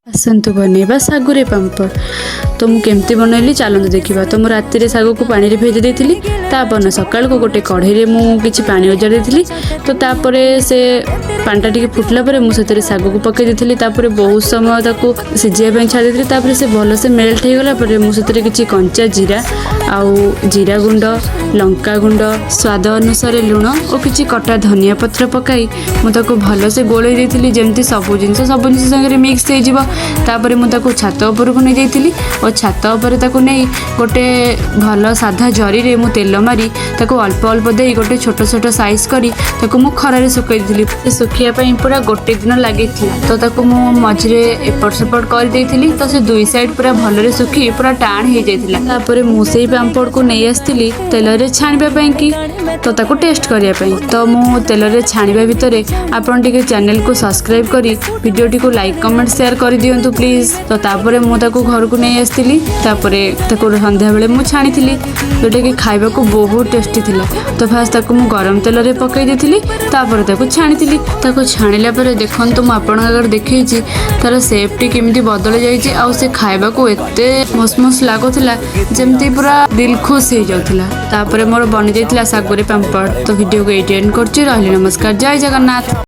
ଆସନ୍ତୁ ବନେଇବା ଶାଗୁରେ ପାମ୍ପଡ଼। ତ ମୁଁ କେମିତି ବନେଇଲି, ଚାଲନ୍ତୁ ଦେଖିବା। ତ ମୁଁ ରାତିରେ ଶାଗକୁ ପାଣିରେ ଭେଦେଇ ଦେଇଥିଲି। ତାପରଦିନ ସକାଳକୁ ଗୋଟେ କଢ଼େଇରେ ମୁଁ କିଛି ପାଣି ଅଜାଡ଼ି ଦେଇଥିଲି। ତ ତାପରେ ସେ ପାଣିଟା ଟିକେ ଫୁଟିଲା ପରେ ମୁଁ ସେଥିରେ ଶାଗକୁ ପକାଇ ଦେଇଥିଲି। ତାପରେ ବହୁତ ସମୟ ତାକୁ ସିଝିବା ପାଇଁ ଛାଡ଼ି ଦେଇଥିଲି। ତାପରେ ସେ ଭଲସେ ମେଲ୍ଟ ହେଇଗଲା ପରେ ମୁଁ ସେଥିରେ କିଛି କଞ୍ଚା ଜିରା ଆଉ ଜିରା ଗୁଣ୍ଡ, ଲଙ୍କା ଗୁଣ୍ଡ, ସ୍ୱାଦ ଅନୁସାରେ ଲୁଣ ଓ କିଛି କଟା ଧନିଆ ପତ୍ର ପକାଇ ମୁଁ ତାକୁ ଭଲସେ ଗୋଳେଇ ଦେଇଥିଲି, ଯେମିତି ସବୁ ଜିନିଷ ସାଙ୍ଗରେ ମିକ୍ସ ହେଇଯିବ। ତାପରେ ମୁଁ ତାକୁ ଛାତ ଉପରକୁ ନେଇଯାଇଥିଲି ଓ ଛାତ ଉପରେ ତାକୁ ନେଇ ଗୋଟେ ଭଲ ସାଧା ଜରିରେ ମୁଁ ତେଲ ମାରି, ତାକୁ ଅଳ୍ପ ଅଳ୍ପ ଦେଇ ଗୋଟେ ଛୋଟ ଛୋଟ ସାଇଜ୍ କରି ତାକୁ ମୁଁ ଖରାରେ ଶୁଖାଇ ଦେଇଥିଲି। ସେ ଶୁଖିବା ପାଇଁ ପୁରା ଗୋଟେ ଦିନ ଲାଗିଥିଲା। ତ ତାକୁ ମୁଁ ମଝିରେ ଏପଟ ସେପଟ କରିଦେଇଥିଲି, ତ ସେ ଦୁଇ ସାଇଡ଼୍ ପୁରା ଭଲରେ ଶୁଖି ପୁରା ଟାଣ ହେଇଯାଇଥିଲା। ତାପରେ ମୁଁ ସେଇ ପାମ୍ପଡ଼କୁ ନେଇ ଆସିଥିଲି ତେଲରେ ଛାଣିବା ପାଇଁ କି ତ ତାକୁ ଟେଷ୍ଟ କରିବା ପାଇଁ। ତ ମୁଁ ତେଲରେ ଛାଣିବା ଭିତରେ ଆପଣ ଟିକେ ଚ୍ୟାନେଲକୁ ସବସ୍କ୍ରାଇବ୍ କରି ଭିଡ଼ିଓଟିକୁ ଲାଇକ୍, କମେଣ୍ଟ, ସେୟାର କରିଦିଅନ୍ତୁ ପ୍ଲିଜ୍। ତ ତାପରେ ମୁଁ ତାକୁ ଘରକୁ ନେଇ ଆସିଥିଲି। ତାପରେ ତାକୁ ସନ୍ଧ୍ୟାବେଳେ ମୁଁ ଛାଣିଥିଲି, ଯେଉଁଟାକି ଖାଇବାକୁ ବହୁତ ଟେଷ୍ଟି ଥିଲା। ତ ଫାଷ୍ଟ ତାକୁ ମୁଁ ଗରମ ତେଲରେ ପକାଇ ଦେଇଥିଲି, ତାପରେ ତାକୁ ଛାଣିଥିଲି। ତାକୁ ଛାଣିଲା ପରେ ଦେଖନ୍ତୁ, ମୁଁ ଆପଣଙ୍କ ଆଗରେ ଦେଖେଇଛି ତାର ସେପ୍ଟି କେମିତି ବଦଳି ଯାଇଛି। ଆଉ ସେ ଖାଇବାକୁ ଏତେ ମସମସ ଲାଗୁଥିଲା, ଯେମିତି ପୁରା ଦିଲ ଖୁସ୍ ହେଇଯାଉଥିଲା। ତାପରେ ମୋର ବନିଯାଇଥିଲା ଶାଗୁରେ ପାମ୍ପଡ଼। ତ ଭିଡ଼ିଓକୁ ଏଇଠି ଏଣ୍ଡ କରୁଛି। ରହିଲି, ନମସ୍କାର, ଜୟ ଜଗନ୍ନାଥ।